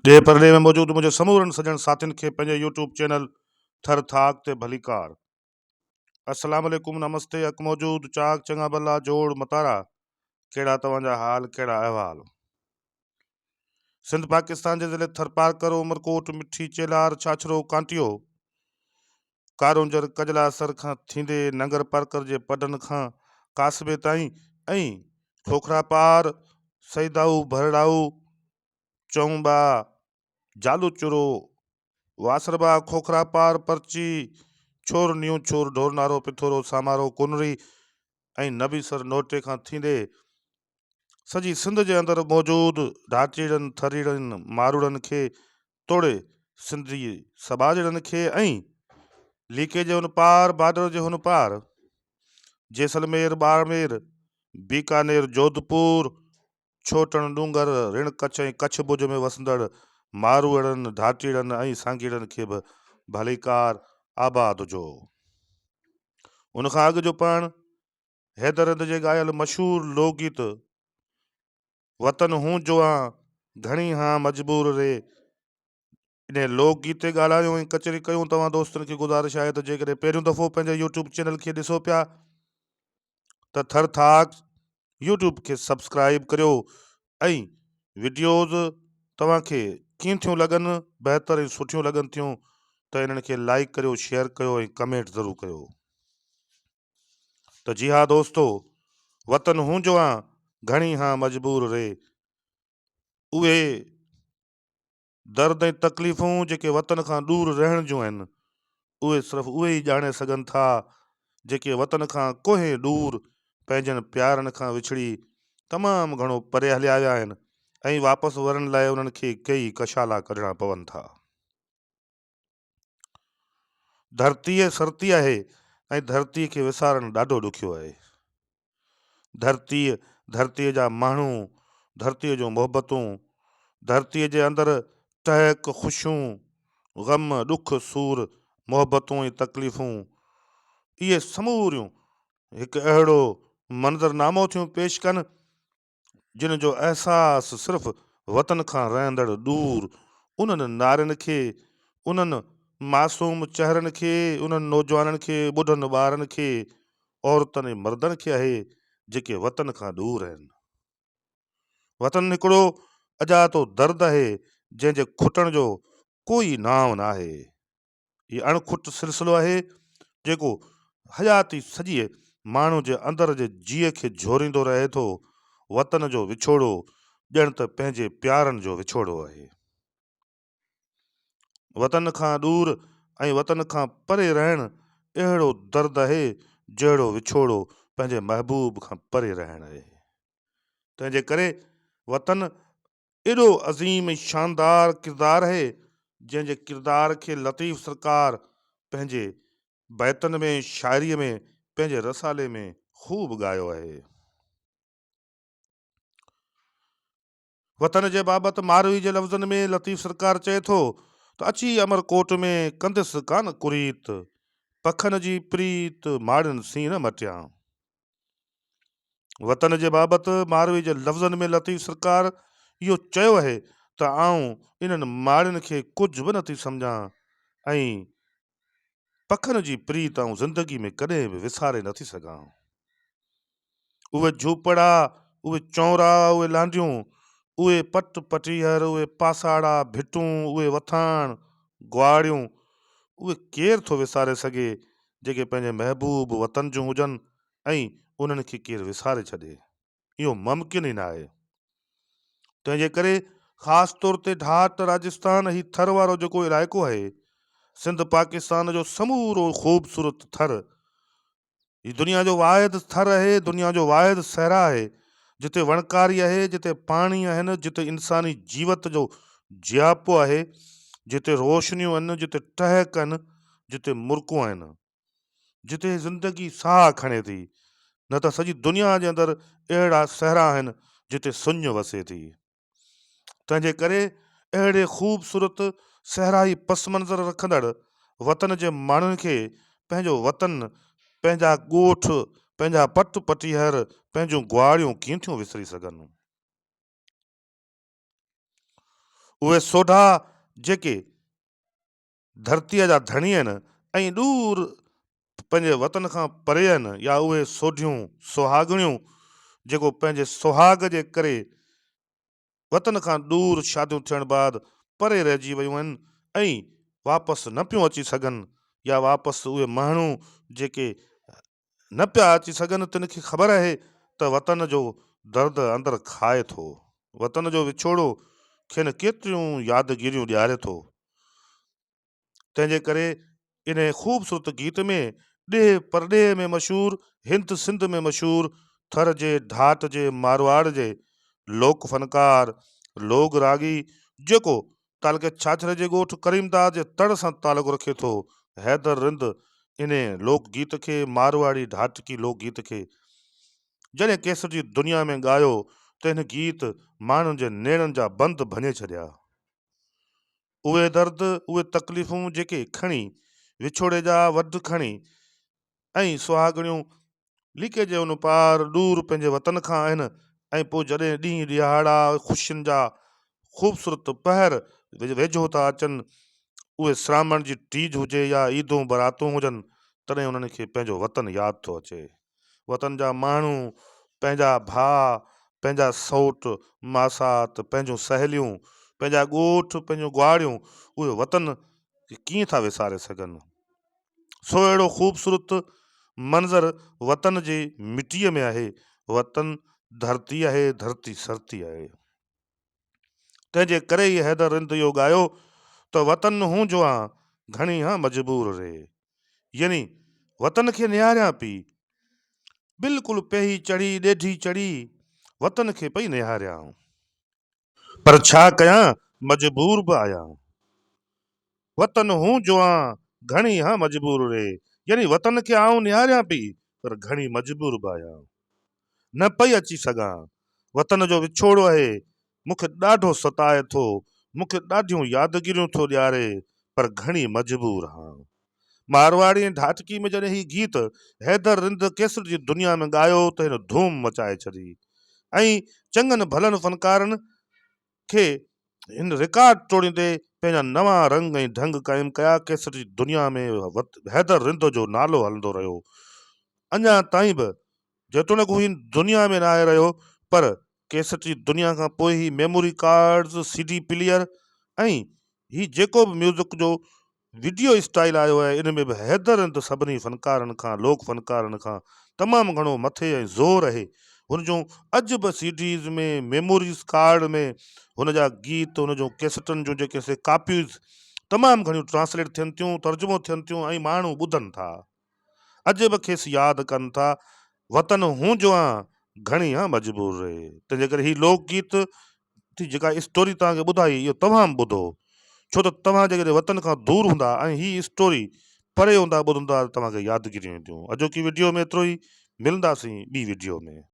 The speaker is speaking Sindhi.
ڏيهه پرڏيهه ۾ موجود منهنجي سمورن سڄڻ ساٿين کي پنهنجي يوٽيوب چينل ٿر ٿاڪ تي ڀليڪار. السلام عليڪم نمستي حق موجود چاڪ چڱا ڀلا جوڙ متارا ڪهڙا توهان جا حال ڪهڙا احوال. سنڌ پاڪستان جي ضلعي ٿرپارڪر عمرڪوٽ مٺي چيلهار ڇاڇرو ڪانٽيو ڪارونجهر ڪجلاسر کان ٿيندي ننگر پارڪر جي پڊن کان ڪاسبي تائين ۽ کوکراپار سيدائو ڀرڙائو چونبا، جالو چرو، واسربا، کوکرا پار، پرچي، ڇور، نيون ڇور، ڍورنارو، پٿورو، سامارو، ڪنري ۽ نبي سر نوٽي کان ٿيندي سڄي سنڌ جي اندر موجود ڍاٽيڙن، ٿريڙن، ماروئڙن کي توڙي سنڌي سٻاجهڙن کي ۽ ليڪي جي هن پار، بارڊر جي هن پار، جيسلمير، ٻاڙمير، بيڪانير، جوڌپور، ڇوٽڻ، ڏونگر، رڻ ڪڇ ۽ ڪڇ ڀڄ ۾ وسندڙ ماروئڙن، ڍاٽيڙن ۽ سانگيئڙن کي به ڀليڪار آباد هجو. ان کان اڳ جو پاڻ حيدر رند جي ڳايل مشهور لوڪ گيت وطن هون جوان گهڻي هان مجبور ري انهي لوڪ گيت تي ڳالهايون ۽ ڪچهري ڪيون توهان دوستن کي گذارش آهي ته جيڪڏهن پهريون دفعو پنهنجي يوٽيوب چينل کي ڏسو پيا ته ٿر ٿاڪ يوٽيوب کي سبسڪرائب ڪريو ۽ وڊيوز توهان کي ڪيئن ٿيون لڳن بهتر ۽ سٺيون لڳن ٿيون ته انهن کي لائڪ ڪريو شيئر ڪيو ۽ ڪمينٽ ضرور ڪيو ته جي ها دوستو وطن هون جو آن گهڻي هان مجبور ري اهي درد ۽ تڪليفون جيڪي وطن کان ڏور رهڻ جون آهن، اهي صرف اهي ئي ڄاڻي سگهن ٿا، جيڪي وطن کان ڪوهين ڏور پنهنجن پيارن کان وڇڙي تمام گهڻو پري هليا ويا آهن ۽ واپس ورڻ لاء انهن کي ڪيئي ڪشالا ڪڍڻا پون ٿا. ڌرتيء سرتي آهي ۽ ڌرتيء کي وسارڻ ڏاڍو ڏکيو آهي. ڌرتيء، ڌرتيء جا ماڻهو، ڌرتيء جون محبتون، ڌرتيء جي اندر ٽهڪ، خوشيون، غم، ڏک، سور، محبتون ۽ تڪليفون، اهي سموريون هڪ اهڙو منظرنامو ٿيون پيش ڪن، جن جو احساس صرف وطن کان رهندڙ ڏور انهن نارين کي، انهن معصوم چهرن کي، انهن نوجوانن کي، ٻڍن ٻارن کي، عورتن ۽ مردن کي آهي، جيڪي وطن کان ڏور آهن. وطن هڪڙو اڄاتو درد آهي، جنهن جي کٽڻ جو ڪوئي نانء ناهي. هي اڻ کٽ سلسلو آهي، جيڪو حياتي سڄيء ماڻهو جي اندر جي جيء کي جهوريندو رهي ٿو. وطن جو وڇوڙو ڄڻ ته پنهنجي پيارن جو وڇوڙو آهي. وطن کان ڏور ۽ وطن کان پري رهڻ اهڙو درد آهي، جهڙو وڇوڙو پنهنجي محبوب کان پري رهڻ آهي. تنهن جي ڪري وطن ايڏو عظيم ۽ شاندار ڪردار آهي، جنهن جي ڪردار کي لطيف سرڪار پنهنجي بيتن ۾ شاعريء ۾ پنهنجي رسالي ۾ خوب ڳايو آهي. وطن جي بابت ماروي جي لفظن ۾ لطيف سرڪار چئي ٿو ته اچي امر ڪوٽ ۾ ڪندس ڪانه ڪريت، پکن جي پريت ماڙين سين نه مٽيان. وطن جي بابت ماروي جي لفظن ۾ لطيف سرڪار اهو چيو آهي ته آئون انهن ماڙين کي ڪجهه به نٿي سمجهان ۽ پکن جي پريت آئون زندگي ۾ ڪڏهن به وساري نٿي سگهان. اهي جهوپڙا، اهي چونرا، اهي لانڍيون، اهي پٽ پٽيهر، اهي پاساڙا، ڀٽون، اهي وٿاڻ، گواڙيون، اهي ڪير ٿو وساري سگهي جيڪي پنهنجي محبوب وطن جون هجن ۽ انهن کي ڪير وساري ڇڏي، اهو ممڪن ئي ناهي. تنهن جي ڪري خاص طور تي ڍاٽ، راجستان، هي ٿر وارو جيڪو علائقو آهي، سنڌ پاڪستان جو سمورو خوبصورت ٿر، هي دنيا جو واحد ٿر آهي، دنيا جو واحد صحرا آهي، جتي وڻڪاري آهي، جتي پاڻي آهن، جتي انساني جيوت جو جياپو آهي، جتي روشنيون آهن، جتي ٽهڪ آهن، جتي مرڪون آهن، جتي زندگي ساهه کڻي ٿي، نه ته سڄي دنيا جي اندر اهڙا صحرا آهن جتي سڃ وسي ٿي. تنهن جي ڪري اهڙي خوبصورت صحرائي پس منظر رکندڙ وطن جي ماڻهن کي پنهنجو وطن، پنهنجا ڳوٺ، پنهنجا پٽ پٽيهر، پنهنجون گواڙيون ڪيئن ٿيون وسري سگهن؟ اهي سوڍا جيڪي ڌرتيء جا ڌڻي آهن ۽ ڏور پنهنجي وطن کان پري آهن يا اهي سوڍيون، سهاڳڻيون جيڪو پنهنجي سهاڳ جي ڪري وطن کان ڏور شاديون ٿيڻ بعد پري رهجي ويون آهن ۽ واپس نه پيون اچي سگهن يا واپس اهي ماڻهو جيڪي نه پيا اچي سگهن تن کي خبر آهي ته وطن جو درد اندر کائي ٿو. وطن جو وڇوڙو کين ڪيتريون يادگيريون ڏياري ٿو. تنهن جي ڪري انهيء خوبصورت گيت ۾ ڏيهه پرڏيهه ۾ مشهور، هند سنڌ ۾ مشهور، ٿر جي ڍاٽ جي مارواڙ جي لوڪ فنڪار، لوڳ راڳي، جيڪو تعلقي ڇاڇري جي ڳوٺ ڪريمداد جي تڙ سان تعلق رکي ٿو، حيدر رند انهيء لوڪ گيت کي مارواڙي ڍاٽڪي لوڪ گيت کي جڏهن ڪيسٽ جي دنيا ۾ ڳايو ته هن گيت ماڻهن جي نيڻن جا بند ڀڃي ڇڏيا. اهي درد، اهي تڪليفون جيڪي کڻي، وڇوڙي جا وڍ کڻي ۽ سهاڳڻيون ليڪي جي ان پار ڏور پنهنجي وطن کان آهن ۽ پوء جڏهن ڏينهن ڏهاڙا خوشين جا خوبصورت پهر ويجهو ٿا اچن، اهي سرامڻ جي ٽيج هجي يا عيدون براتون هجن، تڏهن انهن کي پنهنجو وطن ياد ٿو اچي. وطن جا ماڻهو، پنهنجا ڀاء، پنهنجا سئوٽ، ماسات، پنهنجون سهيليون، پنهنجا ڳوٺ، پنهنجون گواڙيون، اهي وطن کي ڪيئن ٿا وساري سگهن؟ سو اهڙو خوبصورت منظر وطن جي مٽيء ۾ آهي. وطن ڌرتي آهي، ڌرتي سرتي آهي. تنهن جي ڪري ئي حيدر رند اهو ڳايو ته وطن هون جو آن، گهڻي هان مجبور ري. يعني وطن کي نهاريان پئي. بلڪل پيهي چڙهي ڏيڍي چڙهي وطن کي پئي نهاريان. پر ڇا ڪيان مجبور به آهيان. وطن هون جو آن، گهڻي هان مجبور ري. يعني وطن کي آئون نهاريان پئي، پر گهڻي مجبور به آهيان. نه پئي اچي سگهان. وطن جو وڇوڙو اهي، مون کي ڏاڍو ستائي ٿو، مون کي ڏاڍيون يادگيريون ٿو ڏياري، پر گهڻي مجبور هان. مارواڙي ۽ ڍاٽڪي ۾ جڏهن هي گيت حيدر رند ڪيسٽ جي دنيا ۾ ڳايو ته هن ڌوم مچائي ڇڏي ۽ چڱن ڀلن فنڪارن کي هن رڪارڊ ٽوڙيندي پنهنجا نوان رنگ ۽ ڍنگ قائم ڪيا. ڪيسٽ جي دنيا ۾ حيدر رند جو نالو هلندو رهيو. اڃا تائين به جيتوڻيڪ هو هن دنيا ۾ ناهي رهيو پر ڪيسٽ جي دنيا کان پوء هي memory cards, C D player ۽ هي جيڪو به ميوزڪ جو وڊيو اسٽائيل آيو آهي ان ۾ به حيدر رند سڀني فنڪارن کان لوڪ فنڪارن کان تمام گهڻو مٿي ۽ زور اهي هن جون اڄ به سي ڊيز ۾ ميموريز ڪارڊ ۾ هن جا گيت هن جون ڪيسٽن جون جيڪي سي ڪاپيز تمام گهڻيون ٽرانسليٽ ٿين ٿيون ترجمو ٿين ٿيون ۽ ماڻهو ٻڌن ٿا اڄ به کيس ياد ڪن ٿا وطن هون جو آن گهڻي هان مجبور ري تنهنجي ڪري هي لوڪ گيت ٿي جيڪا اسٽوري توهان کي ٻڌائي اهو توهان به ٻڌو ڇو ته توهان جيڪڏهن وطن کان دور هوندا ۽ هي اسٽوري پري هوندا ٻڌندا ته توهان کي يادگيريون اينديون اڄوڪي وڊيو ۾ ايترو ئي ملنداسين ٻي وڊيو ۾.